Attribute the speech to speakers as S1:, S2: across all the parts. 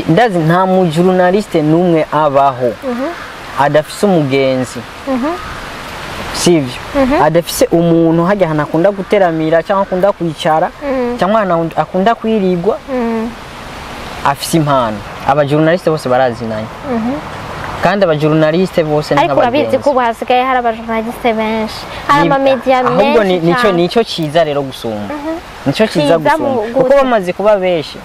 S1: Ndazi nta mu journaliste n'umwe abaho adafise umugenzi, sivyo? Adafise umuntu hajya ahantu akunda guteramira cyangwa akunda kwicara cyangwa ahantu akunda kwirigwa, afise impano. Aba journaliste bose barazinanye, kandi aba journaliste bose ni
S2: Ariko urabizi
S1: nk'abagenzi.
S2: ko ubu hasigaye hari aba journaliste benshi, hari amamedia
S1: Ahubwo
S2: menshi
S1: nico
S2: cyane.
S1: nico ciza rero gusumba, nico ciza
S2: Ciza
S1: gusumba, kuko
S2: gute?
S1: bamaze kuba benshi.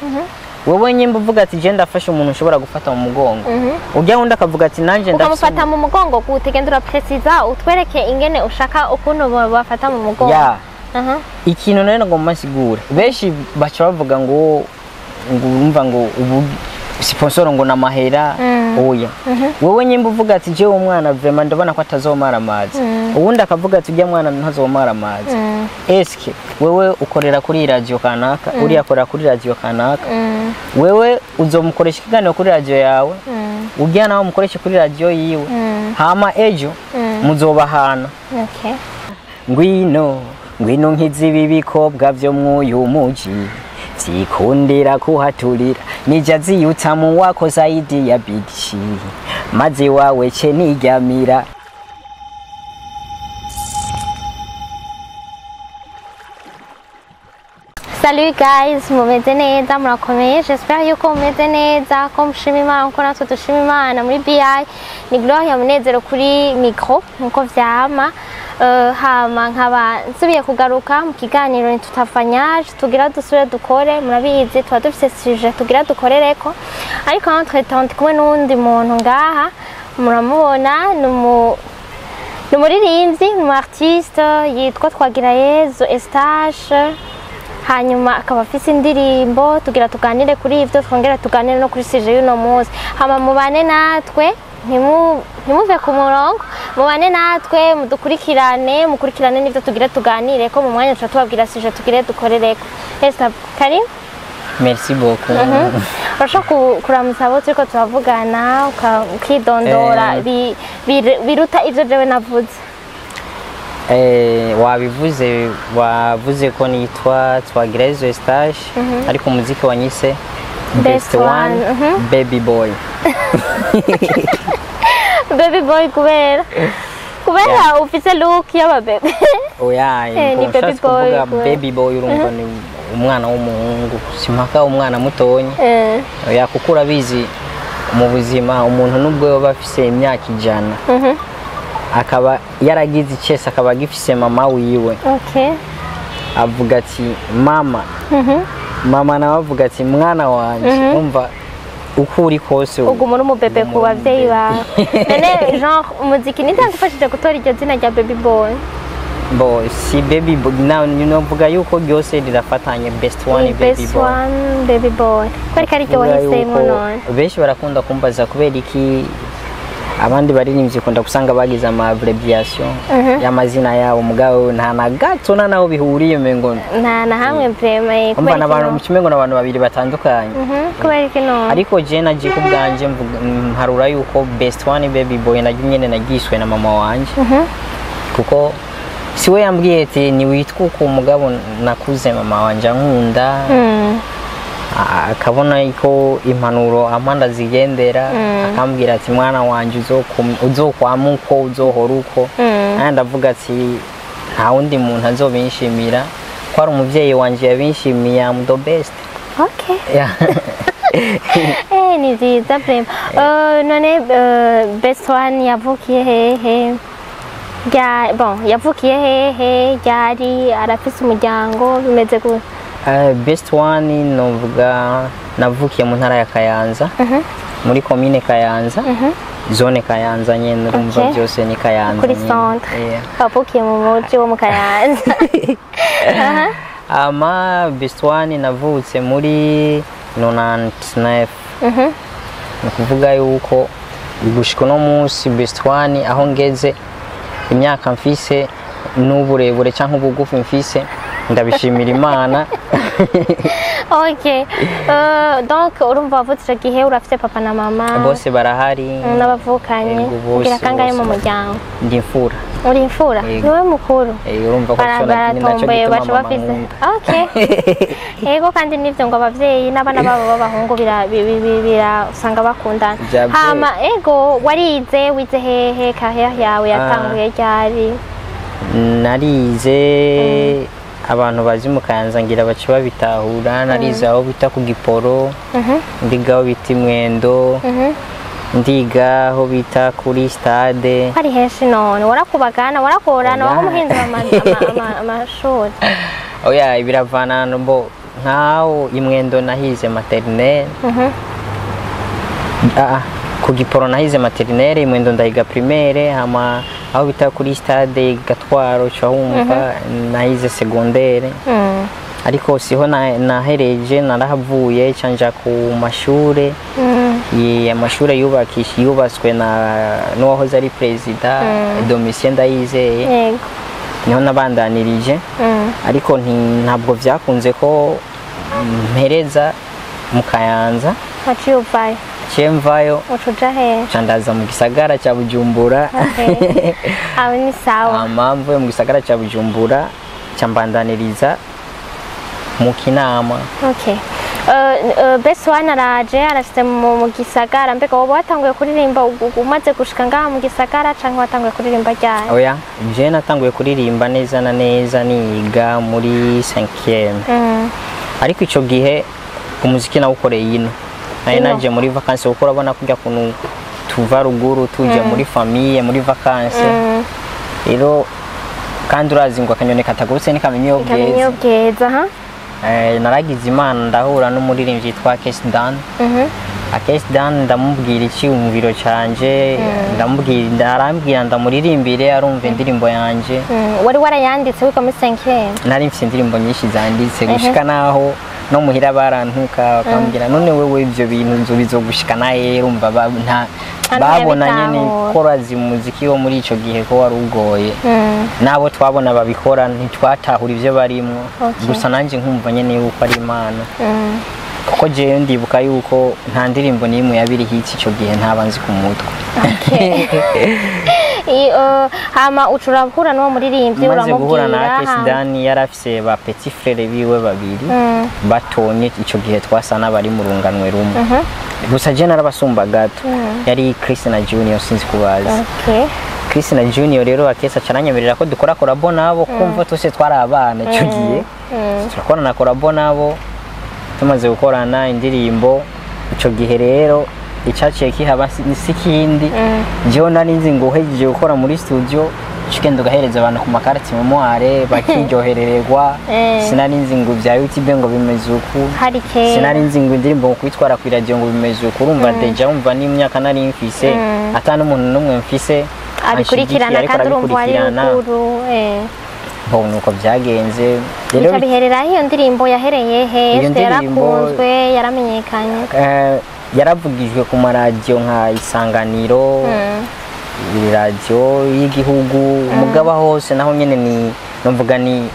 S1: Wowe nyimba uvuga ati je ndafashe umuntu ushobora gufata mu mugongo, ujya wundi akavuga ati nanje ndafise.
S2: Ukamufata mu mugongo gute? Genda uraprécisa, utwereke ingene ushaka ukuntu bafata mu mugongo.
S1: Ya, ikintu nari ngomba nsigure, benshi baca bavuga ngo urumva ngo ubu sponsor ngo namahera. Oya, wowe nyimba uvuga ati jewe umwana vraiment ndabona ko atazomara amazi, uwundi akavuga ati ujya mwana ntazomara amazi. Eske wewe ukorera kuri radio kanaka, uriya akorera kuri radio kanaka, wewe uzomukoresha ikiganiro kuri radio yawe, ujya nawe umukoreshe kuri radio yiwe, hama ejo muzobahana. Ngwino, ngwino nkizi ibi bikobwa vyo mw'uyu muji vyikundira kuhaturira, nija ziyutamu wako zaidi ya bichi maze wawe ce niryamira.
S2: Salut guys, mumeze neza? Murakomeye? J'espère yuko mumeze neza, ko mushima Imana nkuko natwe dushima Imana muri BI. Ni Gloria Munezero kuri micro nkuko vyama. Hama nkaba nsubiye kugaruka mu kiganiro ntitutafanyaje tugira dusubire dukore. Murabizi, tuba dufise sujet tugira dukorereko, ariko entre temps ndi kumwe n'uwundi muntu ngaha, muramubona, ni umuririmbyi, ni umu artiste yitwa Twagirayezu Eustache, hanyuma akaba afise indirimbo. Tugira tuganire kuri ivyo, twongera tuganire no kuri sujet y'uno munsi. Hama mubane natwe, ntimuve ku murongo, mubane natwe, mudukurikirane, mukurikirane n'ivyo tugira tuganire ko mu mwanya tuca tubabwira sujet tugire dukorereko. Esther, karibu.
S1: Merci beaucoup.
S2: Urashobora kuramutsa abo turiko turavugana, ukidondora biruta ivyo jewe navuze.
S1: Wabivuze, wavuze ko nitwa Twagirayezu Eustache, ariko umuziki wanyise
S2: Best
S1: Best One,
S2: One,
S1: Baby Boy.
S2: Baby boy kubera ufise look y'ababebe?
S1: Oya.
S2: Ni baby
S1: ushatse
S2: boy
S1: kuvuga
S2: kubera.
S1: Baby boy, urumva ni umwana w'umuhungu, simpaka umwana mutonya. Oya, kuko urabizi mu buzima umuntu nubwo yoba afise imyaka 100, akaba yaragize icese, akaba agifise mama wiwe, avuga ati mama, mama nawe avuga ati mwana wanje. Umva, uko uri kose
S2: Uguma uri umubebe ku
S1: uguma uri
S2: bavyeyi
S1: umubebe.
S2: bawe. None genre umuziki ninde yagufashije gutora iryo zina rya baby boy?
S1: Bo si baby boy na novuga yuko byose rirafatanye, best one,
S2: Ni
S1: baby
S2: Best
S1: boy.
S2: One, baby boy, kubera ko ariryo
S1: Kuvuga
S2: wahisemo?
S1: yuko
S2: None
S1: benshi barakunda kumbaza kubera iki abandi baririmbyi ukunda gusanga bagize ama abbreviation y'amazina yabo, mugabo nta na gato na naho bihuriye, mengo
S2: nta na hamwe vraiment.
S1: umva
S2: Kubera
S1: n'abantu
S2: iki?
S1: mu kimengo n'abantu babiri batandukanye.
S2: Kubera iki none?
S1: Ariko je naje ku bwanje mparura yuko best one, baby boy naryo nyene nagiswe na mama wanje, kuko siwe yambwiye ati niwitwa uko, mugabo nakuze mama wanje ankunda, akabona ko impanuro amanda zigendera, akambwira ati mwana wanje uzokwama uko uzohora uko. Nanjye ndavuga ati nta wundi muntu azobinshimira ko ari umuvyeyi wanje yabinshimiye, am the best. Yeah.
S2: Ni vyiza vraiment. None best one yavukiye hehe? Bon, yavukiye hehe, ryari, arafise umuryango, bimeze gute?
S1: Best one novuga navukiye mu ntara ya Kayanza, muri komine Kayanza, zone Kayanza nyene, urumva byose ni Kayanza
S2: Kuri
S1: nyene.
S2: centre.
S1: Yeah.
S2: Wavukiye mu muji wo mu Kayanza.
S1: Ama best one navutse muri 99, ni ukuvuga yuko gushika uno munsi best one aho ngeze, imyaka mfise n'uburebure cyangwa ubugufi mfise, ndabishimira Imana.
S2: Okay. Donc urumva wavutse ico gihe urafite papa na mama
S1: Bose barahari.
S2: N'abavukanye?
S1: Yego, bose,
S2: Ugira kangahe
S1: bose
S2: mu muryango?
S1: Ndi imfura.
S2: Uri imfura?
S1: Yego.
S2: Niwe mukuru?
S1: Urumva ko ni nacyo
S2: Baratomboye
S1: gituma
S2: baca
S1: mama
S2: bafise.
S1: nkunda.
S2: Okay. Yego, kandi nivyo ngo abavyeyi n'abana babo b'abahungu bira bira usanga bakundana.
S1: Vya vyo.
S2: Hama ego, warize, wize hehe? Carrière yawe yatanguye ryari?
S1: Narize, abantu bazi mu Kayanza ngira baca babitahura, narize aho bita ku Giporo, ndiga aho bita Imwendo, ndiga aho bita kuri stade.
S2: Hari henshi. None warakubagana, warakorana?
S1: Oya.
S2: Waho muhindura amashuri?
S1: Oya, biravana mbo nkaho Imwendo nahize maternelle. Ah, ku Giporo nahize maternelle, Imwendo ndahiga primaire, hama aho bita kuri stade Gatwaro cahumva nahize secondaire. Ariko siho nahereje, narahavuye canja ku mashure. Amashure yubakisha yubatswe na n'uwahoze ari perezida Domitien Ndayizeye. Niho nabandanirije. Ariko ntabwo vyakunze ko mpereza mu Kayanza.
S2: Waciye uvayo?
S1: Ciye mvayo.
S2: Uca uja hehe?
S1: Ca ndaza mu gisagara ca Bujumbura.
S2: Okay. Aho ni sawa.
S1: Hama mvuye mu gisagara ca Bujumbura ca mbandaniriza mu Kinama.
S2: Okay. Best One araje, arashitse mu gisagara. Mbega wowe watanguye kuririmba umaze gushika ngaha mu gisagara canke watanguye kuririmba ryari?
S1: Oya, je natanguye kuririmba neza na neza niga muri 5e. Ariko ico gihe umuziki nawukoreye ino nari
S2: Ino.
S1: naje muri vacances, kuko urabona kurya kuntu tuva ruguru tuja muri famille muri vacances. Rero kandi urazi ngo akanyoni katagurutse ntikamenya iyo
S2: Kamenya iyo
S1: bweze.
S2: bweza ha.
S1: Naragize Imana ndahura n'umuririmbyi yitwa Akes Dan. Akes Dan, ndamubwira icyiyumviro canje, ndamubwira, arambwira ndamuririmbire, arumva indirimbo yanje.
S2: Wari warayanditse wiga muri 5e?
S1: Nari mfite indirimbo nyinshi zanditse, gushika naho no muhira barantuka bakambwira: "None wewe ivyo bintu nzo bizogushika nahe?" Urumva nta
S2: Nta
S1: babona nyene
S2: n'uyabitahura.
S1: ko urazi umuziki wo muri ico gihe ko wari ugoye. N'abo twabona babikora ntitwatahura ivyo barimwo. Gusa nanje nkumva nyene yuko ari impano, kuko jewe ndibuka yuko nta ndirimbo n'imwe yabiri hit ico gihe ntaba nzi ku mutwe.
S2: Okay. Hama uca urahura n'uwo muririmbyi?
S1: Maze guhura na
S2: Uramubwira
S1: Akes
S2: hama?
S1: Dan, yari afise ba petit frère biwe babiri batonye, ico gihe twasa n'abari mu runganwe rumwe, gusa je narabasumba gato. Yari Chris na Junior, sinzi kubazi. Chris na Junior. Rero Akes acaranyemerera ko dukora collabo nabo, kumva twese twari abana ico gihe. Turakorana na collabo nabo. Tumaze gukorana indirimbo ico gihe rero, icaciye kihaba si kindi, jewe nari nzi ngo uhejeje gukora muri studio ugenda ugahereza abantu ku makarti mémoire bakiryoherererwa. Sinari nzi ngo bya YouTube ngo bimeze uku.
S2: Hari kera.
S1: Sinari nzi ngo indirimbo ngo kuyitwara ku radio ngo bimeze uku. Urumva déjà, wumva n'imyaka nari mfise, ata n'umuntu n'umwe mfise
S2: abikurikirana
S1: anshigikiye, ariko
S2: kandi urumva wari
S1: arabikurikirana.
S2: ruguru.
S1: Bo nuko byagenze rero.
S2: Bica biherera iyo ndirimbo yahereye he?
S1: Iyo
S2: Ese
S1: ndirimbo-
S2: yarakunzwe, yaramenyekanye?
S1: Yaravugijwe ku maradiyo nka Isanganiro, radiyo y'igihugu, mugaba hose naho nyene ni numvuga ni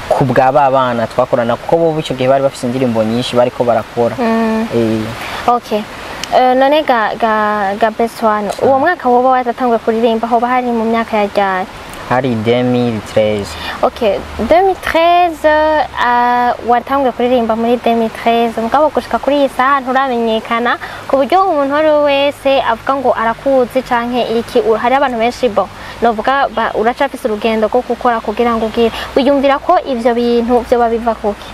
S1: ku bwa ba bana twakorana, kuko bo icyo gihe bari bafise indirimbo nyinshi bariko barakora.
S2: Okay. None ga Best One, uwo mwaka woba waratanguye kuririmba hoba hari mu myaka ya ryari?
S1: Hari 2013.
S2: Okay, 2013, watanguye kuririmba muri 2013, mugabo gushika kuri iyi saha nturamenyekana ku buryo umuntu uwo ari we wese avuga ngo arakuzi canke iki. Hari abantu benshi bo novuga uracafise urugendo rwo gukora kugira ngo ugire. Wiyumvira ko ivyo bintu vyoba biva kuki?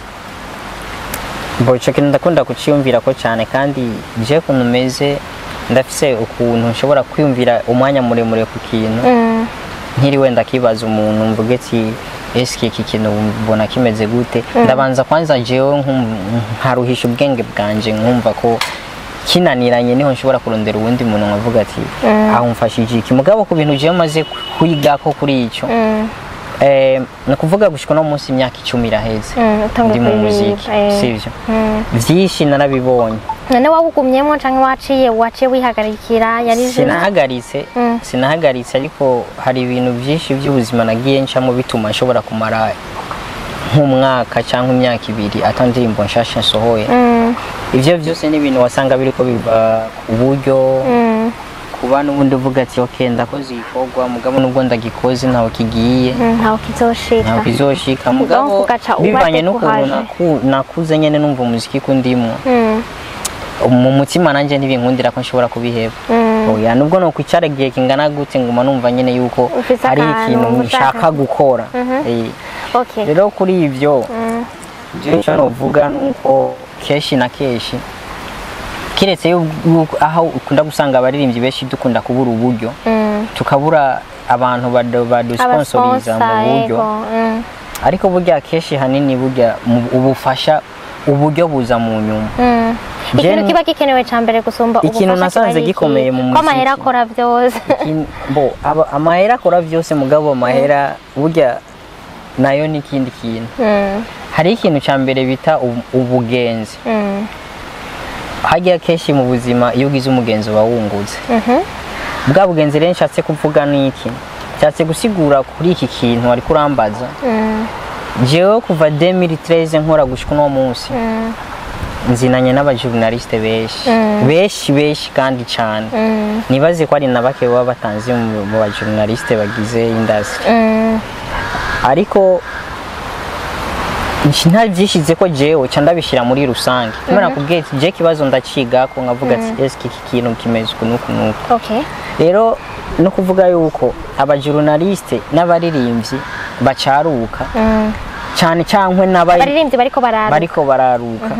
S1: Bo ico kintu ndakunda kuciyumvira ko cyane, kandi je kuntu meze ndafise ukuntu nshobora kwiyumvira umwanya muremure ku kintu nkiri wenda kibaza umuntu, mvuge ati: "Eske iki kintu mbona kimeze gute?" Ndabanza kwanza jewe nkaruhisha ubwenge bwanje, nkumva ko kinaniranye, niho nshobora kurondera uwundi muntu nkavuga ati: "Aho mfashije iki?" Mugabo ku bintu jewe maze kwigako kuri ico, ni ukuvuga gushika uno munsi imyaka 10 iraheze
S2: utanguye
S1: ndi mu
S2: kuririmba,
S1: muziki, sivyo? Vyinshi narabibonye.
S2: None wawugumyemwo canke waciye wihagarikira yari
S1: Sinahagaritse. Sinahagaritse, ariko hari ibintu byinshi by'ubuzima nagiye ncamo bituma nshobora kumara nk'umwaka cyangwa imyaka 2 ata ndirimbo nshasha nsohoye. Ivyo vyose ni ibintu wasanga biriko biva ku buryo, kuba n'ubundi uvuga ati okay, ndakoze igikorwa, mugabo nubwo ndagikoze ntaho kigiye,
S2: Ntaho kizoshika.
S1: Ntaho kizoshika, mugabo
S2: Donc ugaca uba
S1: bivanye n'ukuntu
S2: découragé.
S1: Nakuze nyene numva umuziki kundimwo mu mutima, nanjye ntibinkundira ko nshobora kubiheba. Oya, nubwo nokwicara igihe kingana gute, nguma numva nyene yuko
S2: Ufise
S1: hari
S2: akantu
S1: ikintu
S2: ushaka.
S1: nshaka gukora. Rero kuri ivyo, jewe icyo novuga nuko kenshi na kenshi, kiretse yuko aho ukunda gusanga abaririmbyi benshi dukunda kubura uburyo, tukabura abantu badusponsoriza mu
S2: Abasponsor,
S1: buryo,
S2: yego.
S1: Ariko burya kenshi hanini burya ubufasha, uburyo buza mu nyuma.
S2: Ikintu kiba gikenewe ca mbere gusumba
S1: Ikintu
S2: ubufasha
S1: nasanze
S2: kiba ari iki?
S1: gikomeye mu
S2: Ko amahera
S1: muziki.
S2: akora vyose.
S1: Bo amahera akora vyose, mugabo amahera burya nayo ni ikindi kintu. Hari ikintu ca mbere bita ubugenzi. Harya kenshi mu buzima iyo ugize umugenzi uba wungutse. Bwa bugenzi rero nshatse kuvuga ni iki? Nshatse gusigura kuri iki kintu ariko urambaza. Jewe kuva 2013 nkora gushika uno munsi, nzinanye n'abajournaliste benshi, benshi benshi kandi cyane. Nibaze ko ari na bake baba batanzi mu bajournaliste bagize industry, ariko ntabyishyize ko jewe ca ndabishyira muri rusange, kubera nakubwiye ati je kibazo ndaciga ko nkavuga ati eske iki kintu kimeze uku n'uku n'uku. Rero no kuvuga yuko abajournaliste n'abaririmbyi bacaruka cyane cyangwa n'abari
S2: Abaririmbyi bariko bararuka.
S1: Bariko bararuka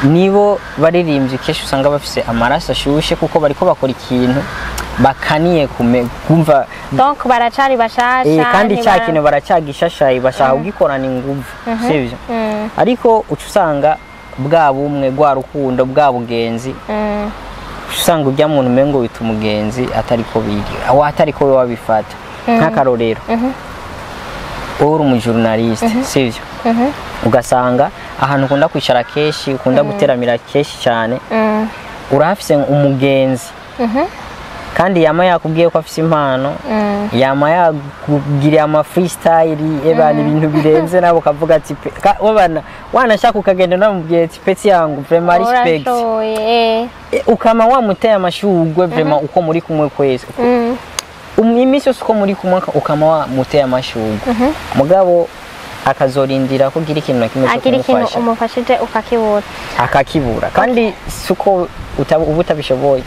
S1: nibo baririmbyi kenshi usanga bafise amaraso ashushe, kuko bariko bakora ikintu bakaniye kumva.
S2: Donc baracari bashasha.
S1: Kandi cya kintu baracyagishashaye, bashaka kugikorana inguvu, sivyo? Ariko uca usanga bwa bumwe, rwa rukundo, bwa bugenzi, uca usanga ujya muntu umengo wita umugenzi atariko biri aho, atariko we wabifata. Nk'akarorero, wowe uri umujournaliste, sivyo? Ugasanga ahantu ukunda kwicara kenshi, ukunda guteramira kenshi cyane, urahafise umugenzi, kandi yama yakubwiye ko afise impano, yama yakugiriye ama freestyle, ebana ibintu birenze, nawe ukavuga ati wabana wanashaka ukagenda unamubwiye ati petit yangu, vraiment respect.
S2: Urashoboye.
S1: Ukama wamuteye amashurwe vraiment uko muri kumwe kwese, iminsi yose uko muri kumwe ukama wamuteye amashurwe, mugabo akazorindira ko ugira ikintu na kimwe cyo
S2: Agira ikintu
S1: kumufasha,
S2: umufashije ukakibura.
S1: Akakibura, kandi si uko uba utabishoboye,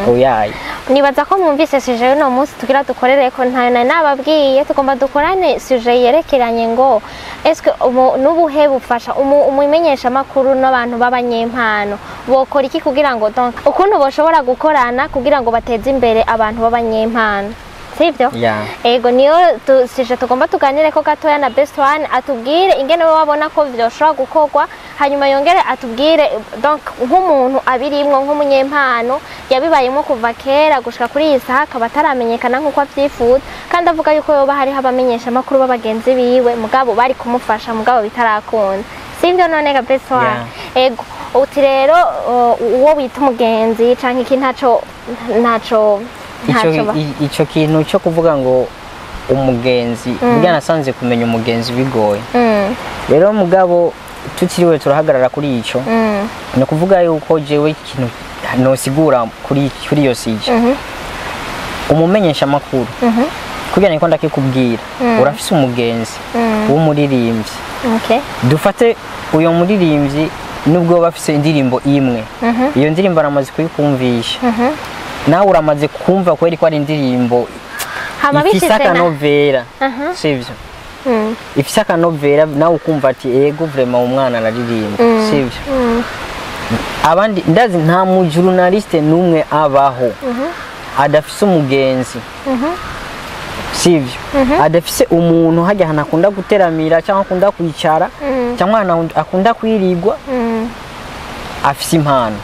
S1: oyaye.
S2: Nibaza ko mwumvise sujet y'uno munsi tugira dukorere ko ntayo nari nababwiye. Tugomba dukorane sujet yerekeranye ngo eske n'ubuhe bufasha umumenyeshamakuru n'abantu b'abanyempano bokora iki kugira ngo, donc ukuntu boshobora gukorana kugira ngo bateze imbere abantu b'abanyempano, sivyo?
S1: Yeah.
S2: Ego, niyo sujet tugomba tuganire ko gatoya na Best One, atubwire ingene we wabona ko vyoshobora gukorwa, hanyuma yongere atubwire donc nk'umuntu abirimwo, nk'umunyempano yabibayemo kuva kera gushika kuri iyi saha, akaba ataramenyekana nk'uko avyifuza, kandi avuga yuko yoba hariho abamenyesha amakuru b'abagenzi biwe mugabo bari kumufasha, mugabo bitarakunda, sivyo none ga Best One?
S1: Yeah.
S2: Ego, uti rero uwo wita umugenzi canke iki, ntaco ntaco
S1: Ico
S2: ntaco
S1: ico kintu cyo kuvuga ngo umugenzi, burya nasanze kumenya umugenzi bigoye. Rero mugabo tutiriwe turahagarara kuri ico, ni ukuvuga yuko jewe ikintu nosigura kuri iyo sujet, umumenyesha amakuru, kugira niko ndakikubwira, urafise umugenzi w'umuririmbyi. Dufate uyo muririmbyi, nubwo bafise indirimbo imwe, iyo ndirimbo aramaze kuyikumvisha, nawe uramaze kumva kweri ko ari indirimbo
S2: Hama
S1: ifise
S2: bishitse na
S1: akanovera, sivyo? Ifise akanovera, nawe ukumva ati ego, vraiment umwana araririmba, sivyo? Abandi ndazi nta mujournaliste n'umwe abaho adafise umugenzi, sivyo? Adafise umuntu hajya ahantu akunda guteramira cyangwa akunda kwicara cyangwa ahantu akunda kwirigwa, afise impano.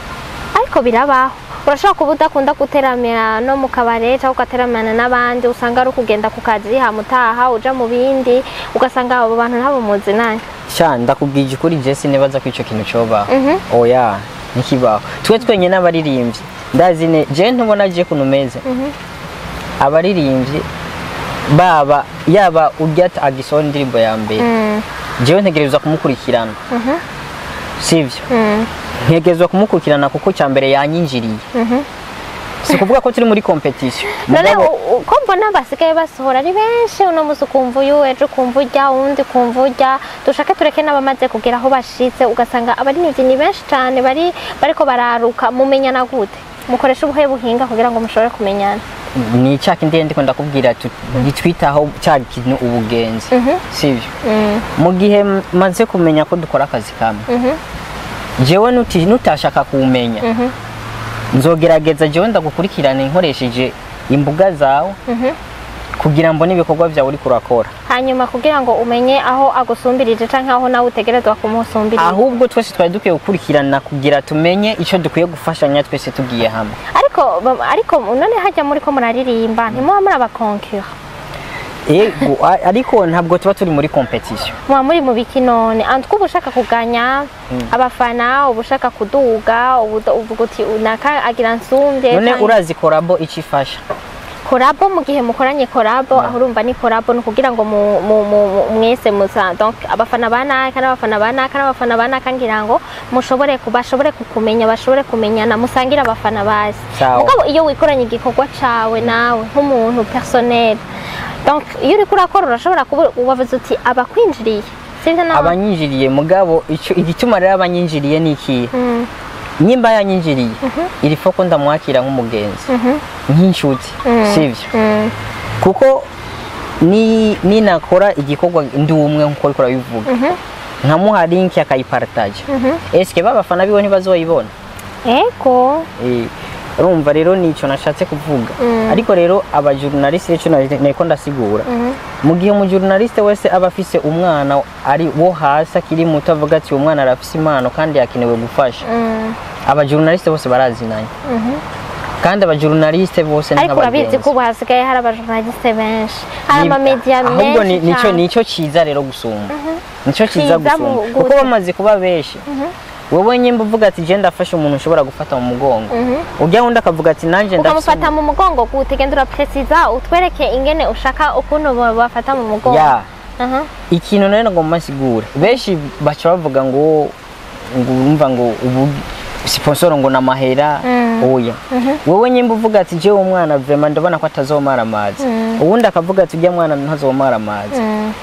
S2: Ariko birabaho, urashobora kuba udakunda guteramira no mu kabare cyangwa ugateramana n'abandi, usanga ari ukugenda ku kazi hama utaha uja mu bindi, ugasanga abo bantu ntabo muzinanye.
S1: Sha, ndakubwije ukuri, Jesse, nibaza ko ico kintu cobaho, oya, ntikibaho. Twe twenyine abaririmbyi ndazi ne je ntubona je kuntu meze, abaririmbyi Baba yaba urya agisohora indirimbo ya mbere, jewe ntegerezwa kumukurikirana, sivyo? Ntegerezwa kumukurikirana kuko cya mbere yanyinjiriye. Si kuvuga ko turi muri competition.
S2: None
S1: Mugabo-
S2: ko mbona basigaye basohora ari benshi, uno musi ukumva uyu, ejo ukumva urya, uwundi ukumva urya, dushake tureke n'abamaze kugera aho bashitse, ugasanga abaririmbyi ni benshi cane bari bariko bararuka. Mumenyana gute? Mukoresha ubuhe buhinga kugira ngo mushobore kumenyana?
S1: Ni cya kindi ndiko ndakubwira, gitwitaho cya kintu ubugenzi, sivyo? Mu gihe maze kumenya ko dukora akazi kamwe, jewe nutashaka kuwumenya, nzogerageza jewe ndagukurikirana nkoresheje imbuga zawe kugira mbone ibikorwa byawe uriko urakora.
S2: Hanyuma kugira ngo umenye aho agusumbirije canke aho nawe utegerezwa kumusumbirira.
S1: Ahubwo twese twari dukwiye gukurikirana kugira tumenye icyo dukwiye gufashanya twese tugiye hamwe.
S2: Ariko none hajya muri ko muraririmba, ntimuba muri aba concurrents?
S1: Yego, ariko ntabwo tuba turi muri competition.
S2: Muba muri mu biki none? Antwe uba ushaka kuganya abafana, uba ushaka kuduga, uvuga uti naka agira nsumbye.
S1: None
S2: canke-
S1: urazi collabo icyo ifasha?
S2: Collabo, mu gihe mukoranye collabo, aho urumva ni collabo, ni ukugira ngo mwese musa, donc abafana ba naka n'abafana ba naka n'abafana ba naka, ngira ngo mushobore bashobore kukumenya, bashobore kumenyana, musangire abafana bazi.
S1: Sawa.
S2: Mugabo iyo wikoranye igikorwa cawe nawe nk'umuntu personnel, donc iyo uriko urakora urashobora kuba wavuze uti abakwinjiriye, sivyo nawe?
S1: Abanyinjiriye, mugabo ico igituma rero abanyinjiriye ni ikihe? Nimba yanyinjiriye, iri foko ndamwakira nk'umugenzi, nk'inshuti, sivyo? Kuko ni ninakora igikorwa ndi umwe nkuko uriko urabivuga, nkamuha link akayipartage, eske ba bafana biwe ntibazoyibona?
S2: Ego.
S1: Urumva rero nico nashatse kuvuga. Ariko rero abajournaliste, ico nariko ndasigura, mu gihe umujournaliste wese aba afise umwana ari wo hasi akiri muto, avuga ati uwo mwana arafise impano kandi yakenewe gufasha, abajournaliste bose barazinanye, kandi abajournaliste bose ni
S2: Ariko urabizi
S1: nk'abagenzi.
S2: ko ubu hasigaye hari abajournaliste benshi, hari amamedia
S1: Ahubwo
S2: menshi
S1: nico
S2: cane.
S1: nico ciza rero gusumba, nico ciza
S2: Ciza
S1: gusumba kuko
S2: gute?
S1: bamaze kuba benshi, wowe nyimba uvuga ati je ndafasha umuntu ushobora gufata mu mugongo, ujya wundi akavuga ati nanje ndafise.
S2: Ukamufata mu mugongo gute? Genda urapresiza, utwereke ingene ushaka ukuntu bafata mu mugongo.
S1: Ya. Ikintu rero ngomba nsigure, benshi baca bavuga ngo urumva ngo ubu sponsor ngo namahera. Oya, wowe nyimba uvuga ati jewe umwana vraiment ndabona ko atazomara amazi, uwundi akavuga ati ujya mwana ntazomara amazi,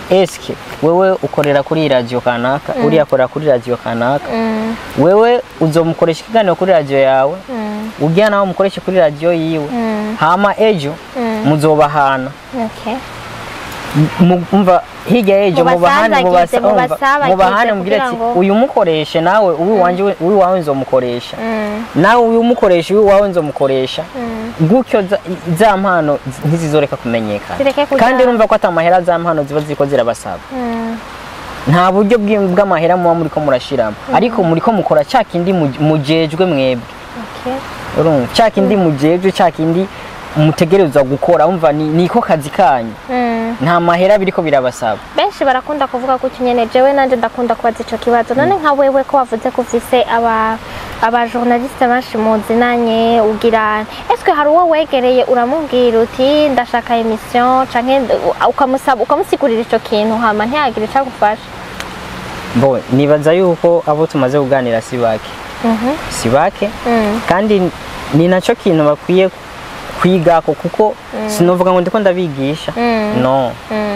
S1: eske wewe ukorera kuri radio kanaka, uriya akorera kuri radio kanaka, wewe uzomukoresha ikiganiro kuri radio yawe, ujya nawe umukoreshe kuri radio yiwe, hama ejo muzobahana. Umva, hirya y'ejo mubahane.
S2: Mubasanzagize, mubasabagize.
S1: Mubahane, mubwire ati
S2: kugira ngo-
S1: uyu mukoreshe nawe, uyu wanje, uyu wawe nzomukoresha, nawe uyu umukoresha, uyu wawe nzomukoresha, gutyo za mpano ntizizoreka kumenyekana.
S2: Zireke kuja-
S1: Kandi urumva ko atamahera za mpano ziba ziriko zirabasaba. Nta buryo bw'amahera muba muriko murashiramo, ariko muriko mukora cya kindi mujejwe mwebwe. Urumva, cya kindi mujejwe, cya kindi mutegerezwa gukora, umva niko kazi kanyu. Nta mahera biriko birabasaba.
S2: Benshi barakunda kuvuga gutyo nyene. Jewe nanje ndakunda kubaza ico kibazo. None nka wewe ko wavuze ko ufise aba journaliste benshi muzinanye, ugira eske hari uwo wegereye uramubwira uti ndashaka émission, canke ukamusaba, ukamusigurira ico kintu, hama ntiyagira ico agufasha?
S1: Bo nibaza yuko abo tumaze kuganira si bake, si bake. Kandi ni nacyo kintu bakwiye kwigako, kuko sinovuga ngo ndiko ndabigisha, no,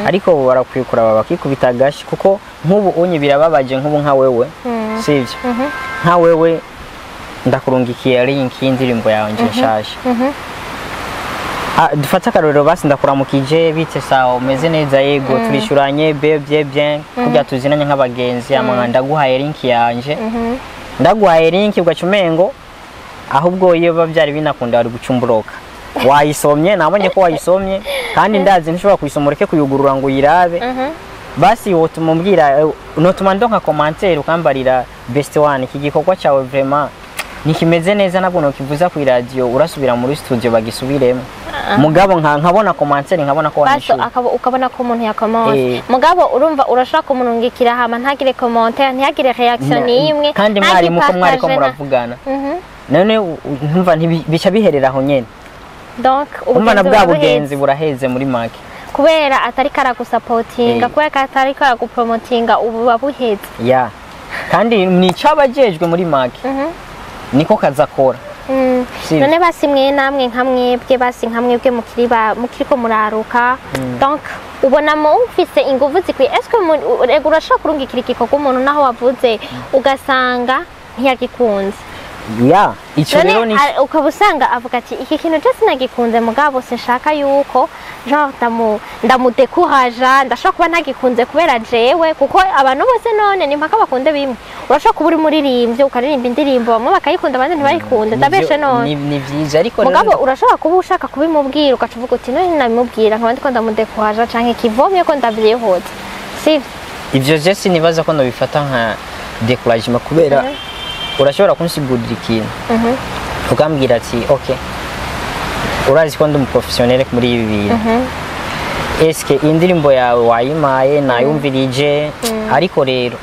S1: ariko barakwiye kuraba bakikubita agashi, kuko nk'ubu unye birababaje, nk'ubu nka wewe, sivyo? Nka wewe ndakurungikiye link y'indirimbo yawe nshasha. Dufate akarorero basi, ndakuramukije, bite, sawa, umeze neza? Yego, turishuranye be bien bien, kugira tuzinanye nk'abagenzi. Ama ndaguhaye link yanje, ndaguhaye link, ugaca umengo ahubwo iyo biba byari binakunda wari gucumburoka wayisomye. Nabonye ko wayisomye, kandi ndazi ntushobora kuyisoma ureke kuyugurura ngo uyirabe. Basi wotuma umbwira, notuma ndonka commentaire ukambarira: best one, iki gikorwa cyawe vraiment ntikimeze neza, nabwo nokivuza ku radio, urasubira muri studio bagisubiremo. Mugabo nka nkabona commentaire, nkabona ko
S2: Baso
S1: wanishuye.
S2: Ukabona ko umuntu yakomanse. Mugabo urumva urashaka kumurungikira hama ntagire commentaire, ntihagire réaction n'imwe.
S1: Kandi mwarimu ko mwariko
S2: ntagipartage.
S1: Muravugana, none ntumva bica biherera aho nyene.
S2: Donc
S1: Umva na
S2: ubugenzi
S1: bwa
S2: buba buheze.
S1: bugenzi buraheze muri make.
S2: Kubera atari karagusapotinga, kubera ko atari karagupromotinga, ubu buba buheze.
S1: Ya, kandi nico abajejwe muri make, niko kazi akora. Sivyo?
S2: None basi mwe namwe nka mwebwe, basi nka mwebwe mukiri mukiriko muraruka, donc ubona mufise inguvu zikwiye? Est-ce que ego urashobora kurungikira igikorwa umuntu naho wavuze ugasanga ntiyagikunze?
S1: Ya, ico rero
S2: None
S1: ni
S2: ukaba usanga avuga ati iki kintu je sinagikunze, mugabo sinshaka yuko genre ndamudekuraja, ndashobora kuba ntagikunze kubera jewe, kuko abantu bose none ni mpaka bakunde bimwe. Urashobora kuba uri muririmbyi ukaririmba indirimbo, bamwe bakayikunda abandi ntibayikunde, ndabeshe none?
S1: Ni vyiza, ariko rero
S2: Mugabo urashobora kuba ushaka kubimubwira ugaca uvuga uti none nabimubwira nkaba ndiko ndamudekuraja canke kivomye ko ndavyihuta, sivyo?
S1: Ivyo je sinibaza ko nobifata nka découragement, kubera urashobora kunsigurira ikintu, ukambwira ati ok, urazi ko ndi umuprofessionnel muri ibi bintu, eske indirimbo yawe wayimaye nayumvirije, ariko rero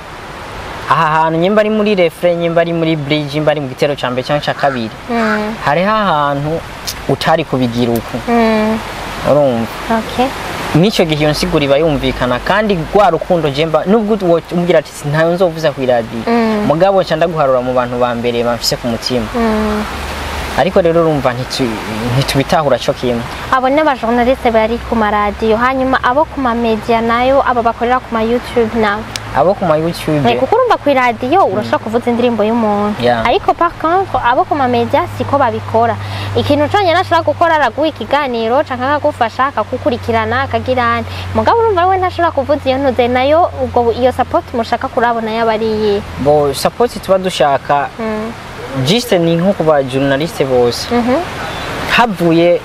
S1: aha hantu nyimba ari muri refrain, nyimba ari muri bridge, nyimba ari mu gitero ca mbere cyangwa ca kabiri, hariho ahantu utari kubigira uku, urumva?
S2: Okay.
S1: Mw'ico gihe iyo nsiguro iba yumvikana, kandi rwa rukundo jemba nubwo umbwira ati ntayo nzovuza ku iradiyo, mugabo nca ndaguharura mu bantu ba mbere bamfise ku mutima. Ariko rero urumva ntitubitahura co kimwe.
S2: Abo ni abajournaliste bari ku maradiyo, hanyuma abo ku mamedia nayo, abo bakorera ku ma YouTube nabo?
S1: Abo ku ma YouTube?
S2: Kuko urumva ku iradiyo urashobora kuvuza indirimbo y'umuntu, ariko par contre abo ku mamedia siko babikora. Ikintu conyine ashobora gukora, araguha ikiganiro canke akagufasha, akagukurikirana, akagirana, mugabo urumva we ntashobora kuvuza iyo ntuze nayo. Ubwo iyo support mushaka kurabona yaba ari iyihe?
S1: Bo support tuba dushaka juste ni nko ku ba journaliste bose, havuye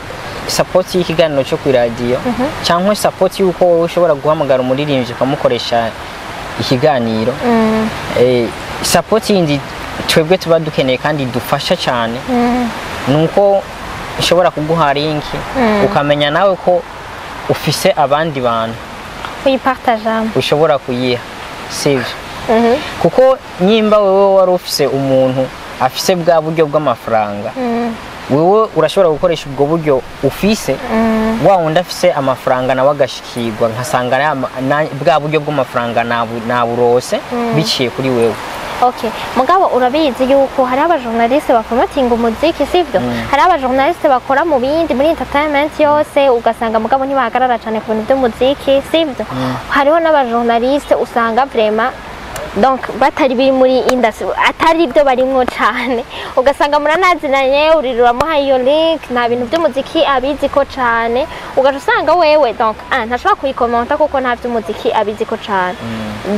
S1: support y'ikiganiro cyo ku iradiyo cyangwa support y'uko wowe ushobora guhamagara umuririmbyi ukamukoresha ikiganiro, support yindi twebwe tuba dukeneye kandi dufasha cyane ni uko ushobora kuguha link, ukamenya nawe ko ufise abandi bantu
S2: uyipartajamo
S1: ushobora kuyiha, sivyo? Kuko nyimba wewe wari ufise umuntu afise bwa buryo bw'amafaranga, wewe urashobora gukoresha ubwo buryo ufise, wa wundi afise amafaranga nawe agashikirwa, nkasanga bwa buryo bw'amafaranga naburose biciye kuri wewe.
S2: Okay, mugabo urabizi yuko hari abajournaliste bapromotinga umuziki, sivyo? Hari abajournaliste bakora mu bindi, muri entertainment yose, ugasanga mugabo ntibahagarara cyane ku bintu by'umuziki, sivyo? Hariho n'abajournaliste usanga vraiment donc batari biri muri industry, atari ibyo barimwo cyane, ugasanga muranazinanye, urira uramuha iyo link, nta bintu by'umuziki abizi ko cyane, ugaca usanga wewe donc un, ntashobora kuyikomenta kuko nta by'umuziki abizi ko cyane,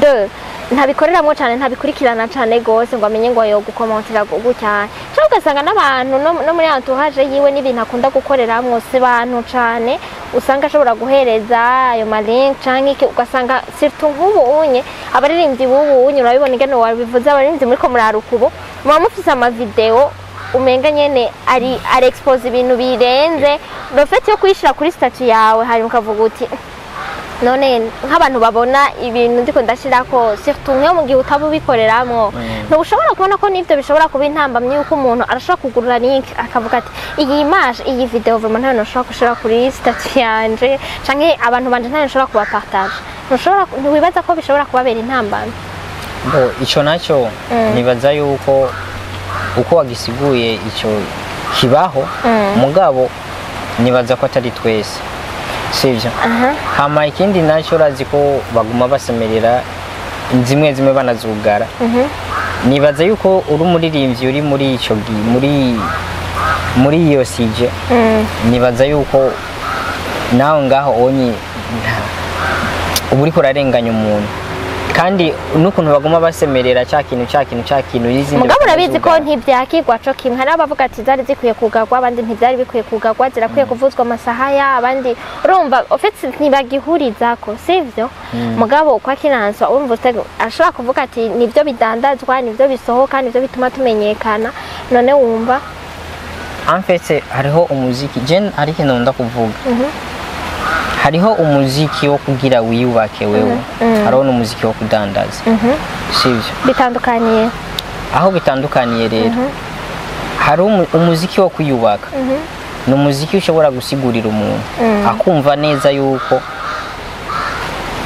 S2: deux, ntabikoreramwo cyane, ntabikurikirana cyane gose ngo amenye ngo yo gukomantira gutya, cyangwa ugasanga n'abantu no muri entourage yiwe n'ibintu akunda gukoreramwo si bantu cyane usanga ashobora guhereza ayo ma link canke iki. Ugasanga surtout nk'ubu unye abaririmbyi b'ubu unye, urabibona ingene wabivuze, abaririmbyi muriko muraruka ubu muba mufise ama video umenga nyene ari expose ibintu birenze le fait yo kuyishira kuri statut yawe, hanyuma ukavuga uti none nk'abantu babona ibintu ndiko ndashirako, surtout nk'iyo mu gihe utaba ubikoreramwo, ntushobora kubona ko n'ivyo bishobora kuba intambamyi, yuko umuntu arashobora kugurura link akavuga ati iyi image, iyi video vraiment ntayo nshobora gushira kuri statut yanje, canke abantu banje ntayo nshobora kubapartage. Ntushobora, ntiwibaza ko bishobora kubabera intambamyi?
S1: Bo ico nacyo nibaza yuko uko wagisiguye ico kibaho, mugabo nibaza ko atari twese, sivyo? Hama ikindi nacyo, urazi ko baguma basemerera, zimwe zimwe banazugara. Nibaza yuko uri umuririmbyi uri muri ico muri iyo sije, nibaza yuko nawe ngaho onye uba uriko urarenganya umuntu, kandi n'ukuntu baguma basemerera cya kintu, cya kintu, cya kintu n'izindi
S2: Mugabo urabizi ko
S1: bakazugara.
S2: ntivyakigwa co kimwe. Hari abavuga ati zari zikwiye kugarwa, abandi ntivyari bikwiye kugarwa, zirakwiye kuvuzwa amasaha ya abandi. Urumva ofite ntibagihurizako, sivyo? Mugabo kwa kinanswa urumva ashobora kuvuga ati nivyo bidandazwa, nivyo bisohoka, nivyo bituma tumenyekana. None wumva?
S1: En fait hariho umuziki, je hari ikintu nkunda kuvuga, hariho umuziki wo kugira wiyubake wewe, hariho n'umuziki wo kudandaza, sivyo?
S2: Bitandukaniye?
S1: Aho bitandukaniye rero, hari umuziki wo kwiyubaka, ni umuziki ushobora gusigurira umuntu akumva neza yuko